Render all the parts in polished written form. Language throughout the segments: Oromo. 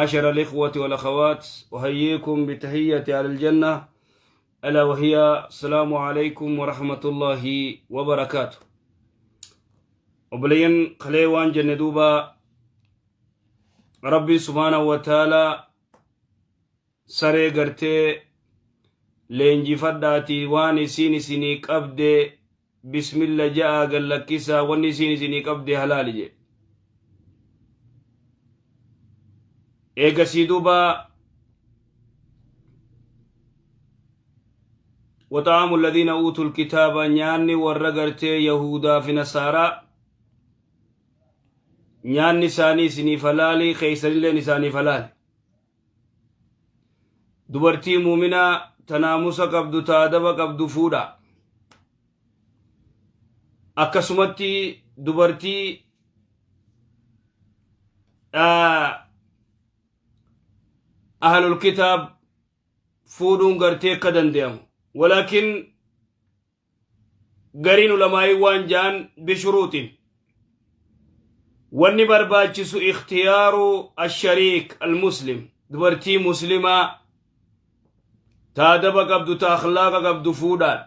معاشر الإخوة والأخوات، أحييكم بتحية أهل الجنة، ألا وهي السلام عليكم ورحمة الله وبركاته. Obboleeyyan, kalee waan jenne duuba Rabbi subhaanahu wa ta'ala saree gartee leenjifadhaatii waan isiin isinii qabde bismilla ja'a gallakkisaa, wanni isiin isinii qabde halaali jedhe. Eegasii duuba وطعام الذين أوتوا الكتاب, nyaanni warra gartee Yahudaa fi Nasaaraa, nyaanni isaanii isiniif halaali, keeysanilleen isaaniif halaali. Dubartii muuminaa tanaamusa qabdu, ta adaba qabdu fuudha. Akkasumatti dubartii ahlul kitaab fuudhuun gartee akka dande'amu, walaakin gariin ulamaa'ii waan ja'an bishuruuxin wanni barbaachisu ikhtiyaaru ashariik almuslim, dubartii muslimaa ta adaba qabdu, ta akhlaaqa qabdu fuudhaan.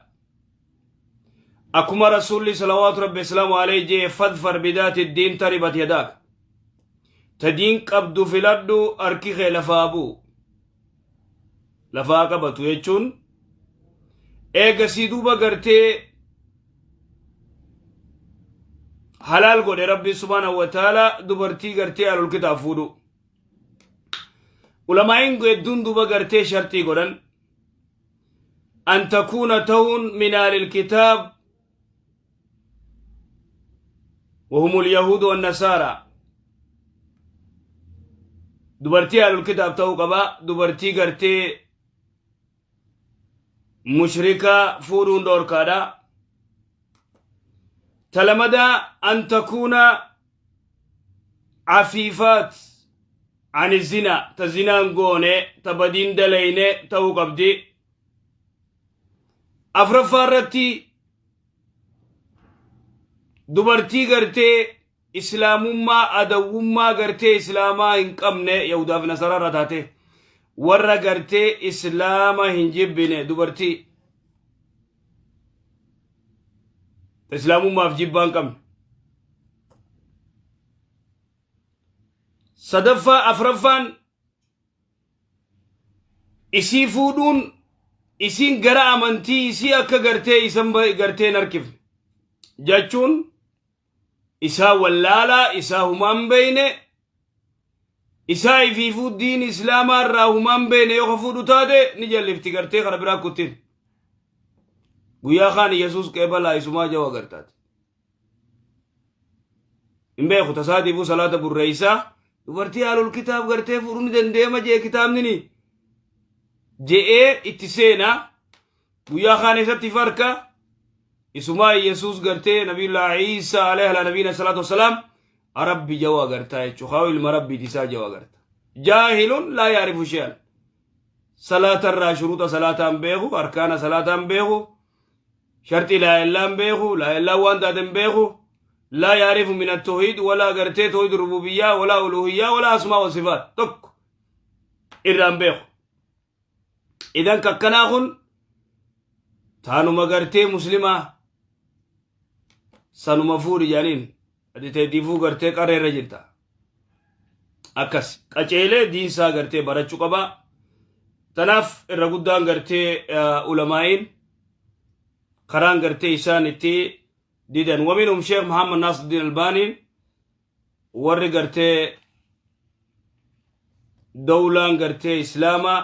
Akkuma Rasuulli salawaatu rabbi islaamu alayhi jee: "Fadfar bidaati diin taribat yadaak", ta diin qabdu filadhu, harki kee lafaa bu'u, lafaa qabatu jechuun. Eegasii duuba gartee halaal godhe Rabbi subhaanahu wa ta'ala dubartii gartee ahlul kitaab fuudhu. Ulamaa'iin hedduun duuba gartee shartii godhan: an takuuna ta'uun min ahlil kitaab وهم اليهود والنصارى, dubartii ahlul kitaab ta'uu qaba. Dubartii gartee mushrika fuudhuun dhoorkaadha. Talamada, an takuuna cafiifaat ani zina, ta zinaan goone, ta badiin dalayne ta'uu qabdi. Afraffaa irratti dubartii gartee islaamummaa adawwummaa gartee islaamaa hin qabne, Yahudaaf Nasaraa irra taate, warra gartee islaama hin jibbine, dubartii islaamummaaf jibbaa hin qabne. Sadaffaa, afraffaan, isii fuudhuun isiin gara amantii isii akka gartee isan gartee hin harkifne jechuun, isaa wallaalaa, isaa humaan beeyne, isaa ifiifuu diin islaamaa irraa humaan beeyne yoo ka fuudhu taate, ni jallifti gartee kana biraa kuttin. Guyyaa kaan Yesuus qeebalaa isumaa jawa gartaate hin beeku, tasaatiifuu salaata burreeysaa. Dubartii haalul kitaab gartee fuudhuu ni dandeema jee kitaabnini je'ee itti seenaa. Guyyaa kaan isatti farka isumaa Yesuus gartee Nabiyullah Iisaa alayhi ala nabiyina salaatu wassalaam Rabbi jawa gartaa jechuu, haa ilma Rabbiiti isaa jawa garta. Jaahilun laa yaarifu she'an, salaatarraa shuruuxa salaataan beeku, arkaana salaataan beeku, sharxii laa illaan beeku, laa illaan waan taaten beeku, laa yaarifu min at-tawhiid walaa gartee tawhiid rububiyyaa walaa uluhiyyaa walaa asmaa wa sifaat tokko irraan beeku. Idan kakkanaa kun taanuma gartee muslimaa sanuma fuudhi jedhaniin. Ati teetiifuu gartee qarree irra jirta. Akkas qaceelee diinsaa gartee barachuu qaba. Tanaaf irra guddaan gartee ulamaa'iin karaan gartee isaan itti didan, waminhum Sheekh Muhammad Naasiruddin Albaaniin, warri gartee dawlaan gartee islaamaa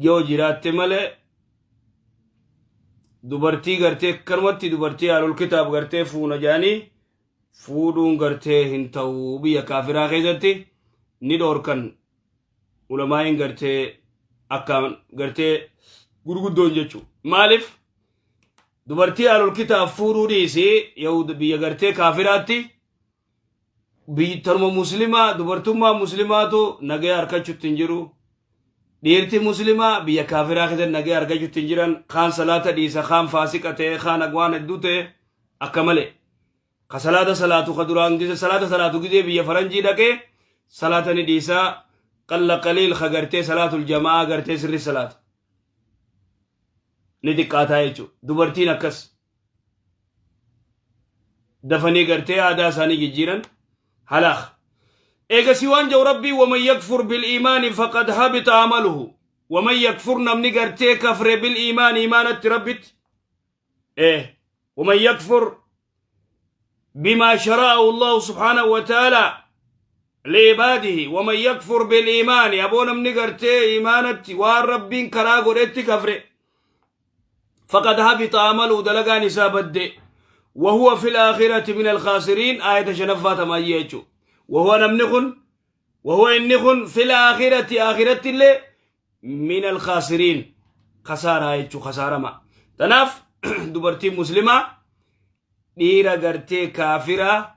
yoo jiraatte malee dubartii gartee akkanumatti dubartii haalul kitaab gartee fuuna jedhanii fuudhuun gartee hin ta'u, biyya kaafiraa keessatti ni dhoorkan ulamaa'iin gartee akkaan gartee gurguddoon jechuudha. Maaliif dubartii haalul kitaab fuudhuu dhiisi, Yahuda biyya gartee kaafiraatti tanuma muslimaa dubartummaa muslimaatu nagaya harkachuutti hin jiru. Dhiirti muslimaa biyya kaafiraa keessatti nagaya argachuutti hin jiran. Kaan salaata dhiisa, kaan faasiqa ta'e, kaan waan hedduu ta'e akka malee. Ka salaata salaatu ka duraan gise salaata salaatu gizee biyya faranjii dhaqee salaata ni dhiisaa. Qalla qaliil ka gartee salaatul jama'aa gartee sirri salaatu. Ni xiqqaataa jechuudha. Dubartiin akkas. Dafanii gartee aadaa isaanii jijjiiran halaak. Eegasii waan jedhu Rabbii: waman yakfur bil iimaani faqad habita amaluhu. Waman yakfur, namni gartee kafre, bil iimaani, iimaanatti Rabbitti. Waman yakfur بما شرعه الله سبحانه وتعالى لعباده، ومن يكفر بالإيمان، أبو namni gartee iimaanatti waan Rabbiin karaa godhetti kafre، فقد هبط عمله، dalagaan isaa badde، وهو في الآخرة من الخاسرين. آية شنفات ما يجو وهو namni kun، وهو inni kun، في الآخرة، آخرة اللي، من الخاسرين، خسارة يجو، خسارة ما. Tanaaf dubartii muslimaa dhiira gartee kaafira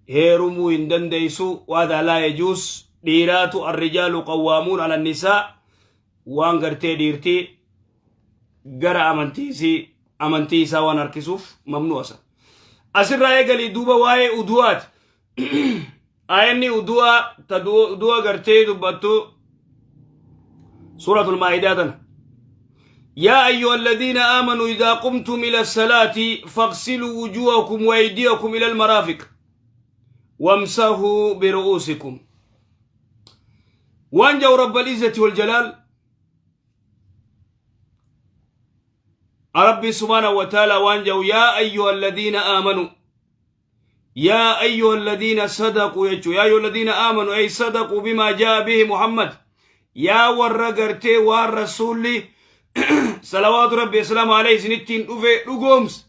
heerumuu hin dandeeysu. وهذا لا يجوز. Dhiiraatu الرجال قوامون على النساء. Waan gartee dhiirtii gara amantiisii amantii isaa waan harkisuuf mamnu'a isa. Asirraa eegalii duuba waa'ee udu'aati. Ayanni udu'aa ta udu'a gartee dubbattu suuratul Maa'idaa tana. يا أيها الذين آمنوا إذا قمتم إلى الصلاة فاغسلوا وجوهكم وأيديكم إلى المرافق وامسحوا برؤوسكم. Waan jau رب العزة والجلال، ربي سبحانه وتعالى waan jau: يا أيها الذين آمنوا، يا أيها الذين صدقوا يجو، يا أيها الذين آمنوا أي صدقوا بما جاء به محمد. Yaa warra gartee waan rasuulli صلوات ربي وسلامه عليه isinittiin dhufe dhugoomsa.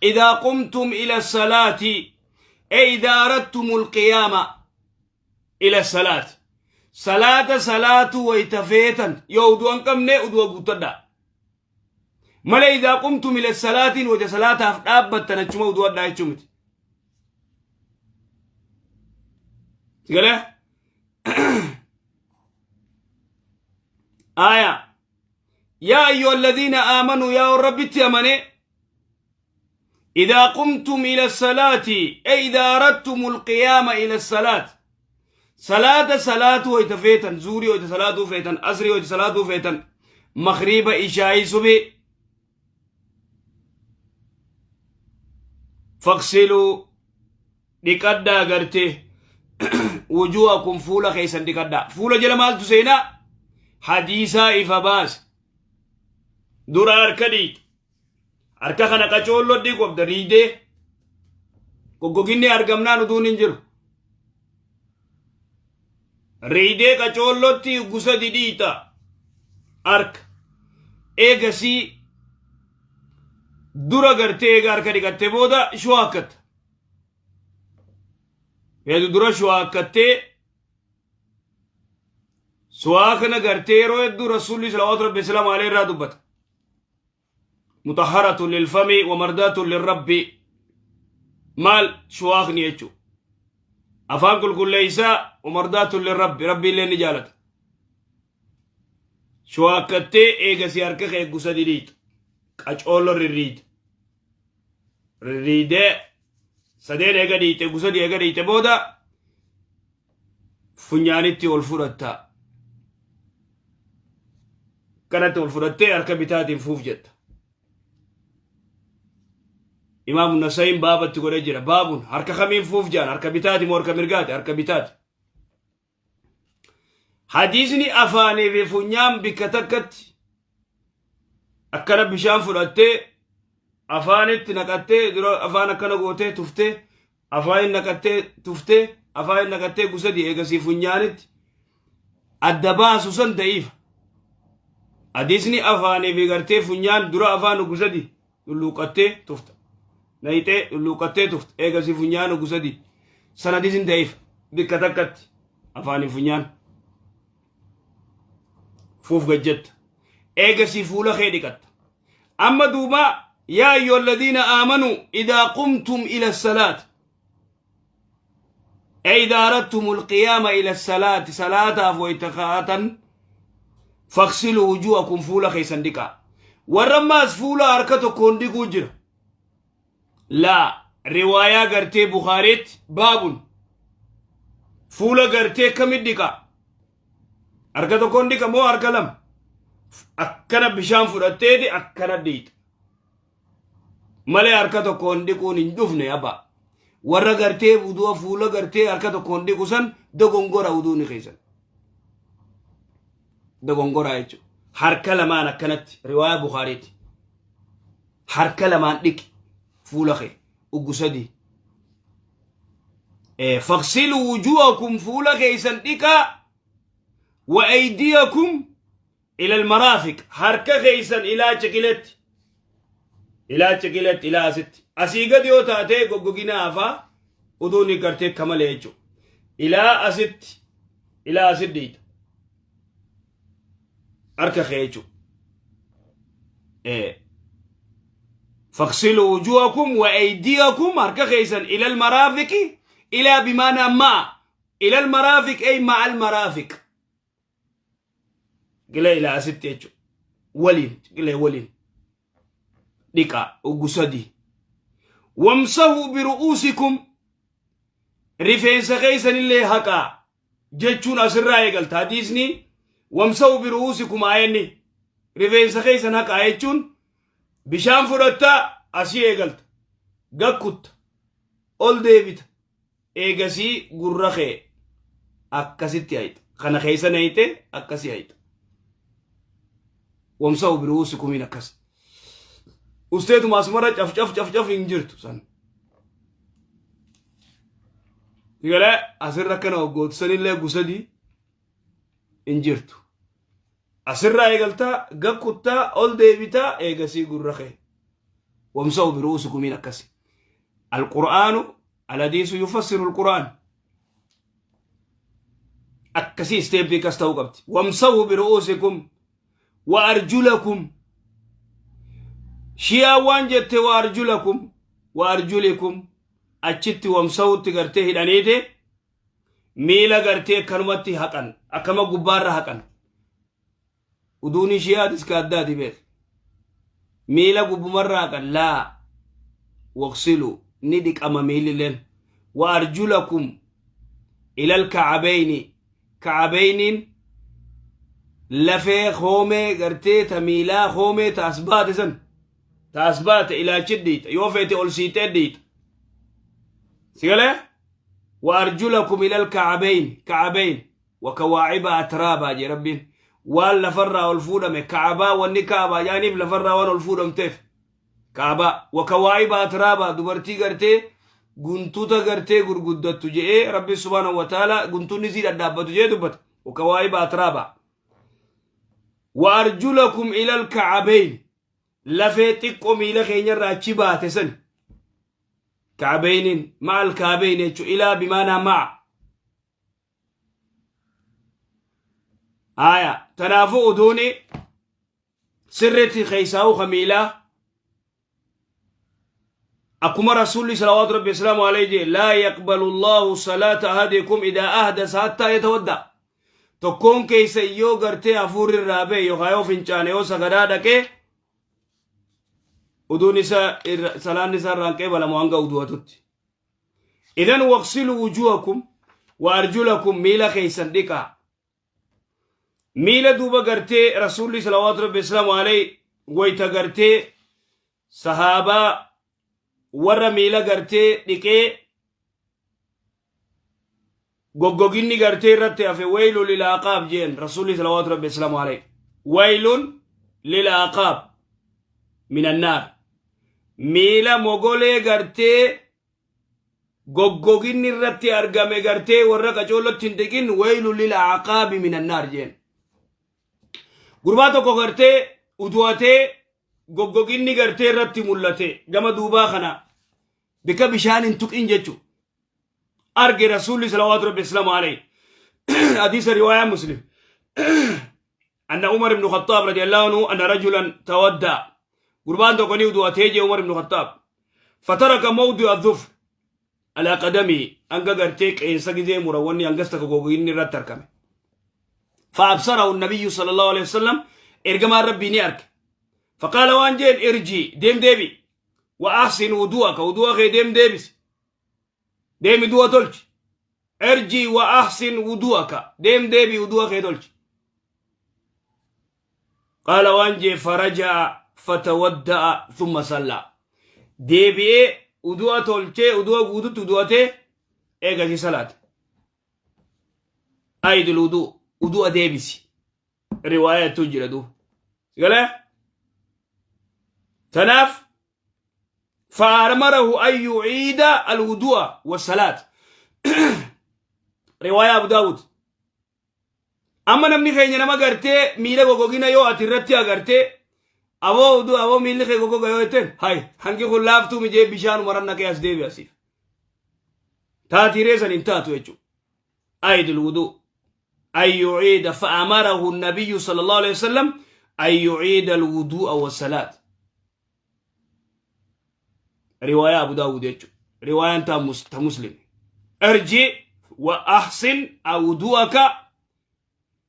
إذا قمتم إلى الصلاة، أي إذا أردتم القيام إلى الصلاة، صلاة صلاة wayta feetan. Yoo udu'an qabne udu'a guuttadha malee إذا قمتم إلى الصلاة wayta salaataaf dhaabbattan achuma udu'adhaa jechuu miti. Sigalee aya: يا أيها الذين آمنوا، yaa Rabbitti amane، إذا قمتم إلى الصلاة، أي إذا أردتم القيام إلى الصلاة، صلاة صلاة wayta feetan، zuurii wayta salaatuu feetan، asrii wayta salaatuu feetan، maghriba، ishaa'ii، subii، فاغسلوا، dhiqadhaa gartee، وجوهكم، fuula keessan dhiqadhaa. Fuula jala maaltu seenaa? Hadiisaa ifa baase. Dura harka dhiite, harka kana qacoolloo dhiqobda, riidee goggoginni argamnaan utuun hin jiru riidee qacoollootti gusa didhiita harka. Eegasii dura gartee eega harka dhiqatte booda shuwaakkatta. Eedu dura shuwaakkattee suwaa kana gartee yeroo hedduu rasuulli صلوات ربي وسلامه عليه irraa dubbata. مطهرة للفم ومرضاة للرب. Maal shuwaakni jechuu? Afaan qulqulleeysaa. ومرضاة للرب، Rabbi illee ni jaalata. Shuwaakkattee eegasii harka kee gusa didhiita, qacoollo rirriita, rirriidee sadeen eega dhiite, gusa eega dhiite booda funyaanitti ol fudhatta. Kanatti ol fudhattee harka bitaatiin fuuf jetta. Imaamu Nasa'iin baabatti godhee jira. Baabun harka kamiin fuuf jaan? Harka bitaati moo harka mirgaati? Harka bitaati. Hadiisni afaanii fi funyaan bikka takkatti akkana bishaan fudhattee afaanitti naqattee, dura afaan akkana gootee tuftee, afaanin naqattee tuftee, afaanin naqattee gusadi, eegasii funyaanitti adda baasu san da'iifa. Hadiisni afaanii fi gartee funyaan dura afaan gusadi lulluuqattee tufta. Nayixee lulluuqattee tufta, eegasii funyaan gusadi. San hadiisni da'iifa. Bikka takkatti afaanii funyaan fuuf gajjetta. Eegasii fuula kee dhiqatta. Amma duuba: يا أيها الذين آمنوا إذا قمتم إلى الصلاة، أي إذا أردتم القيام إلى الصلاة، صلاة wayta kaatan، فاغسلوا وجوهكم، fuula keessan dhiqaa. Warra ammaas fuula harka tokkoon dhiquu jira. Laa riwaayaa gartee Bukaariitti baabun fuula gartee kamit dhiqa? Harka tokkoon dhiqa moo harka lama? Akkana bishaan fudhatteeti akkana dhiixa. Malee harka tokkoon dhiquun hin dhufne abba. Warra gartee wudu'a fuula gartee harka tokkoon dhiqu san dogongora wuduuni keessan. Dogongora jechuudha. Harka lamaan akkanatti riwaayaa Bukaariiti. Harka lamaan dhiqi fuula kee uggu sadii. Faqsiluu wujuhakum fuula keessan dhiqaa wa aydiyakum ila almaraafiq harka keessan ilaa ciqiletti ilaa ciqiletti ilaa asitti asii gadi yoo taate goggogina hafaa uduun gartee kamalee jechuudha. Ilaa asitti ilaa asitti dhiita. Harka kee jechuudha. Faqsiluu wujuhakum wa aydiyakum harka keessan ilal maraafiqi ilaa bimaanaa ma'a ilal maraafiq ay ma'al maraafiq qilee ilaa asitti jechuudha. Waliin qilee waliin dhiqaa ugu sadii. Wamsahuu biru'uusikum rifeensa keessanillee haqaa jechuun asirraa eegalta hadiisni wamsa'u biru'uusikum aayanni rifeensa keessan haqaa jechuun bishaan fudhatta asii eegalta gakkutta ol deebita eegasii gurra kee akkasitti hayxa kana keessa nayite akkasii hayxa wamsa'u biru'uusikumiin akkas usteetuma asumarra caf caf caf caf hin jirtu san Galee asirra akkana hoggootu sanillee gusadii hin jirtu. Asirraa eegaltaa gakkuttaa ol deebitaa eegasii gurra kee. Wamsa'u biru'uusikumiin akkasi. Alqur'aanu alhadiisu yufassiru alqur'aan. Akkasii isteeppii akkas ta'uu qabdi. Wamsa'u biru'uusikum wa arjulakum. Shiyaa waan jette wa arjulakum wa arjulikum achitti wamsa'utti gartee hidhaniiti miila gartee akkanumatti haqan akkama gubbaarra haqan uduun ishiyaatis ka addaati beek miila gubbumarra haqan laa waqsilu ni dhiqama miillileen wa arjulakum ilal ka'abeyni ka'abeyniin lafee koomee gartee ta miilaa koomee ta as baate san ta as baate ilaachi dhiixa yoo feete ol siixee dhiixa si galee wa arjulakum ilal ka'abeyn ka'abeyn wa kawaaciba atraabaa jee rabbiin waan lafarraa ol fuudhame ka'abaa wanni ka'abaa jaaniif lafarraa waan ol fuudhamteef ka'abaa wa kawaaciba atraabaa dubartii gartee guntuta gartee gurguddattu je'ee rabbi subhaanahu wa ta'ala guntunni isii dhadhaabbatu jee dubbata wa kawaaciba atraabaa wa arjulakum ilal ka'abeyn lafee xiqqoo miila keenyarraa achi baate san ka'abeyniin ma'al ka'abeyn jechuun ilaa bimaanaa ma'a haya tanaafuu uduuni sirriitti keessaa'uu ka miilaa akkuma rasuulli salawaatu rabbi wasalaamu alayhi jee laa yaqbalu allahu salaata ahadikum idaa ahdasa hattaa yatawadda tokkoon keessa yoo gartee hafuurri irraa ba'e yookaan yoo fincaane yoo sagadaa dhaqee uduun isa salaanni isaa irraan qeebalamu hanga udu'atutti. Idan waqsilu wujuhakum wa arjulakum miila keessan dhiqaa. Miila duuba gartee rasuulli salawaatu rabbi wasalaamu alayhi wayta gartee sahaabaa warra miila gartee dhiqee goggoginni gartee irratti hafe waylu lil aqaab jeen rasuulli salawaatu rabbi wasalaamu alayhi waylun lil aqaab min annaar miila mogolee gartee goggoginni irratti argame gartee warra qacoolotti hin dhiqin waylu lil aqaabi min annaar jeen gurbaa tokko gartee udu'atee goggoginni gartee irratti mul'ate gama duubaa kana bika bishaan hin tuqin jechu arge rasuulli salawaatu rabbi islaamu alayhi hadiisa riwaayaa muslim anna umar ibnu khaxaab radiyallahu anhu anna rajulan tawadda gurbaan tokko ni udu'atee jee umar ibnu khaxaab fataraka mawdi'a dhufr alaa qadamii hanga gartee qeensa gizee muran wanni hangas takka goggoginni irratti argame فأبصره النبي صلى الله عليه وسلم إرجما ربي ني أرك فقال وان جين ارجي ديم ديبي Wa ahsin wudu'aka, wudu'a kee deem deebisi. Deemi du'a tolchi. Erji wa ahsin wudu'aka, deem deebi wudu'a kee tolchi. Qaala waan jee faraja'a fatawadda'a thumma sallaa. Deebi'ee udu'a tolchee udu'a guututti udu'atee eegasii salaate. Aidul udu udu'a deebisi. Riwaayaatu jira duuba. Galee? Tanaaf فأمره أن يعيد الوضوء والصلاة. رواية أبو داود. Amma namni keenya nama gartee miila gogogina yoo ati irratti agartee, aboo uduu, aboo miilli kee gogoga yoo jetteen, hay hangi kun laaftuu mijee bishaan umaran naqee as deebi asiif. Taatiiree san hin taatu jechuudha. أعد الوضوء أن يعيد. فأمره النبي صلى الله عليه وسلم أن يعيد الوضوء والصلاة. رواية أبو داود يجو، رواية أنت مسلم. ارجع وأحسن وضوءك.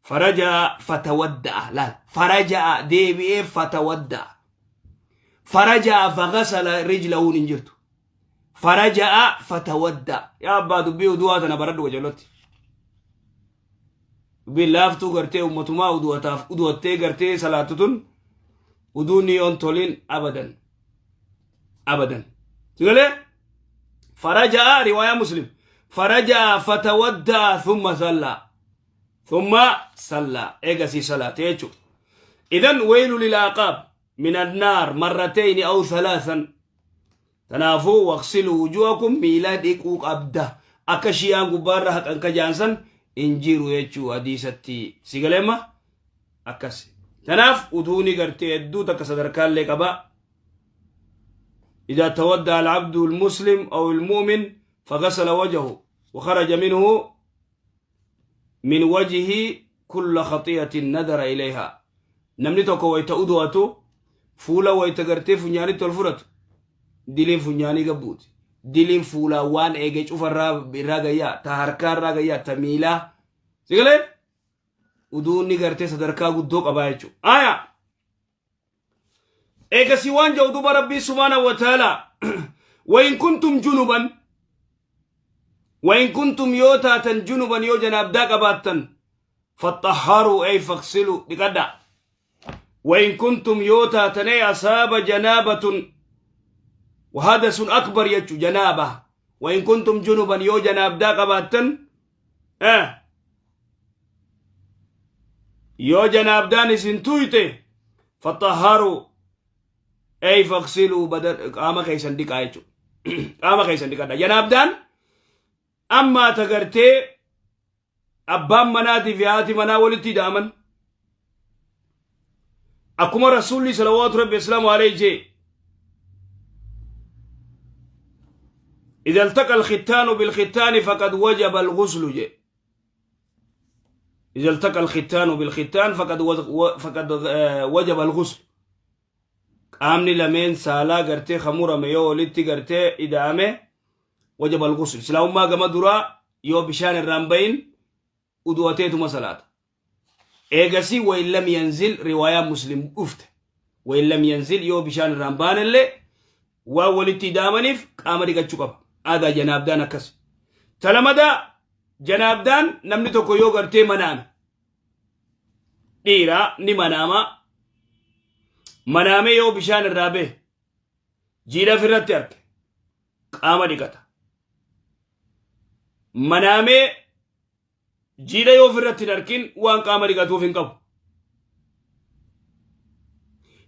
فرجع فتودع، لا، فرجع ديبي فتودع، فرجع فغسل رجله ننجرت. فرجع فتودع. يا أبا دبي ودواتنا برد وجلوتي dubbiin laaftuu gartee ummatumaa udu'ataaf udu'attee gartee salaatu tun uduun yoon tolin abadan abadan. Sigalee? فرجع، رواية مسلم، فرجع فتودع ثم صلى، ثم صلى، eegasii salaate jechuudha. إذن ويل للأعقاب من النار مرتين أو ثلاثا. Kanaafuu واغسلوا وجوهكم, miila dhiquu qabda. Akka shi'aan gubbaarra haqan ka jaansan hin jiru jechuu hadiisatti sigaleema akkas. Kanaaf uduuni gartee hedduu takka sadarkaallee qaba. إذا تودع العبد المسلم أو المؤمن فغسل وجهه وخرج منه من وجهه كل خطيئة نظر إليها. Namni tokko wayta udu'atu fuula wayta gartee funyaanitti ol fudhatu diliin funyaanii gabbuuti. Diliin fuulaa waan eege cufarraa irraa gayyaa, ta harkaa irraa gayyaa, ta miilaa sigalee uduunni gartee sadarkaa guddoo qabaa jechuudha. Aya. Eegasii waan jedhu duba Rabbii سبحانه وتعالى: وإن كنتم جنبا، وإن كنتم yoo taatan، جنبا yoo janaabdaa qabaattan، فاطهروا أي فاغسلوا, dhiqadha. وإن كنتم yoo taatan أي أصاب جنابة وحدث أكبر jechu جنابة. وإن كنتم جنبا yoo janaabdaa qabaattan, yoo janaabdaan isin tuyte، فاطهروا أي فاغسلوا بدن, qaama keessan dhiqaa jechu, qaama keessan dhiqadha. Janaabdaan ammaa tagartee abbaan manaatii fi haati manaa walitti hidhaaman, akkuma Rasuulli صلوات ربي وسلامه عليه jee: إذا التقى الختان بالختان فقد وجب الغسل جي. إذا التقى الختان بالختان فقد وجب الغسل. Qaamni lameen saalaa gartee kamurame yoo walitti gartee ida'ame وجب الغسل. Islaamummaa gama duraa yoo bishaan irraan bayin udu'ateetuma salaata. Eegasii وإن لم ينزل, riwaayaa Muslim dhufte, وإن لم ينزل, yoo bishaan irraan baanellee waan walitti ida'amaniif qaama dhiqachuu qaba. Aadaa janaabdaan akkas. Talamadaa janaabdaan namni tokko yoo gartee manaame, dhiiraa ni manaama, manaame yoo bishaan irraa bahe jiidha ofirratti arge qaama dhiqata. Manaamee jiidha yoo ofirratti hin arkin waan qaama dhiqatuuf hin qabu.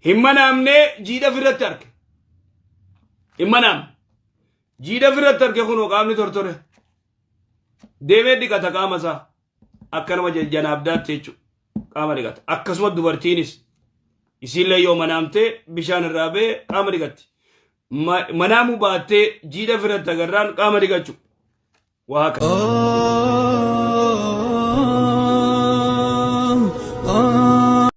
Hin manaamnee jiidha ofirratti arge, hin manaamne, jiidha ofirratti arge, kunoo qaamni tortore, deemee dhiqata qaama isaa akka nama janaabdaatti jechuudha, qaama dhiqata. Akkasuma dubartiinis isiillee yoo manaamtee bishaan irraa ba'e qaama dhiqatti. Manaamuu baattee jiidha ofirratti agarraan qaama dhiqachuu waa.